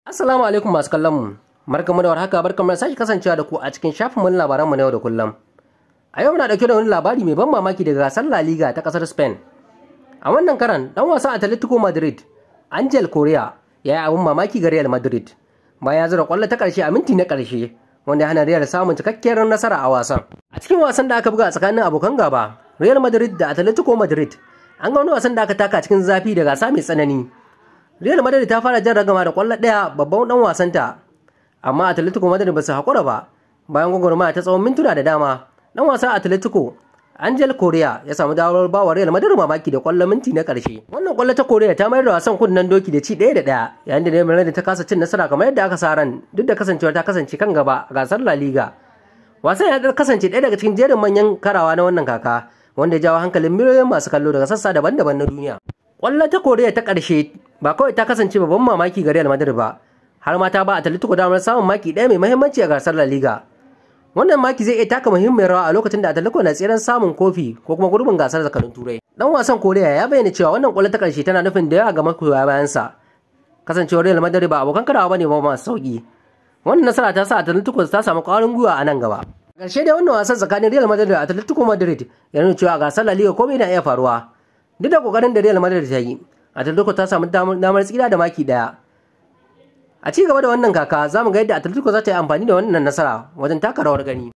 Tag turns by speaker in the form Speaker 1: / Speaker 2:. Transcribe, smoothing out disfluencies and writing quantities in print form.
Speaker 1: Assalamu alaikum masu kallon mu. Barkamu da warhaka, barkamu da sake kasancewa da ku a cikin shafin mun labaran mu na yau da kullum. A yau muna dauke da wani labari mai ban mamaki daga gasar La Liga ta kasar Spain. A wannan karan dan wasan Atletico Madrid, Angel Correa, ya yi abin mamaki ga Real Madrid bayan ya zura kwallo ta karshe a minti na karshe, wanda ya hana Real samun cikakkiyar nasara a wasan. A cikin wasan da aka buga tsakanin abokan gaba, Real Madrid da Atletico Madrid, an ga wani wasan da aka taka cikin zafi da gasa mai tsanani. Real Madrid ta fara jan ragama da kwallo ɗaya babban dan wasanta, amma Atletico Madrid ba su haƙura ba. Bayan gwagwarmaya ta tsawon mintuna da dama, dan wasan Atletico Angel Correa ya samu damar bawa Real Madrid mamaki da kwallo minti na ƙarshe. Wannan kwallo ta Correa ta mayar da wasan kunnen doki da ci 1-1, yayin da Real Madrid ta kasa cin nasara kamar yadda aka sa ran, duk da kasancewar ta kasance kan gaba a gasar La Liga. Wasan ya kasance ɗaya daga cikin jerin manyan karawa na wannan kaka, wanda ya jawo hankalin miliyoyin masu kallo daga sassa daban-daban na duniya. Kwallo ta Correa ta ƙarshe ba kawai ta kasance babban mamaki ga Real Madrid ba, har ma ta ba Atletico damar samun maki ɗaya mai muhimmanci a gasar La Liga. Wannan maki zai iya taka muhimmiyar rawa a lokacin da Atletico na tseren samun kofi ko kuma gurbin gasar zakarun Turai. Dan wasan Correa ya bayyana cewa wannan kwallo ta ƙarshe tana nufin da yawa ga magoya bayansa. Kasancewar Real Madrid ba abokan karawa bane ba masu sauki. Wannan nasara ta sa Atletico ta samu ƙwarin gwiwa a nan gaba. Ƙarshe dai wannan wasan tsakanin Real Madrid da Atletico Madrid ya nuna cewa a gasar La Liga komai na iya faruwa. Duk da kokarin da Real Madrid ta yi, Atletico ta samu damar tsira da maki daya. A ci gaba da wannan kaka, za mu ga yadda Atletico za ta yi amfani da wannan nasara wajen taka rawar gani.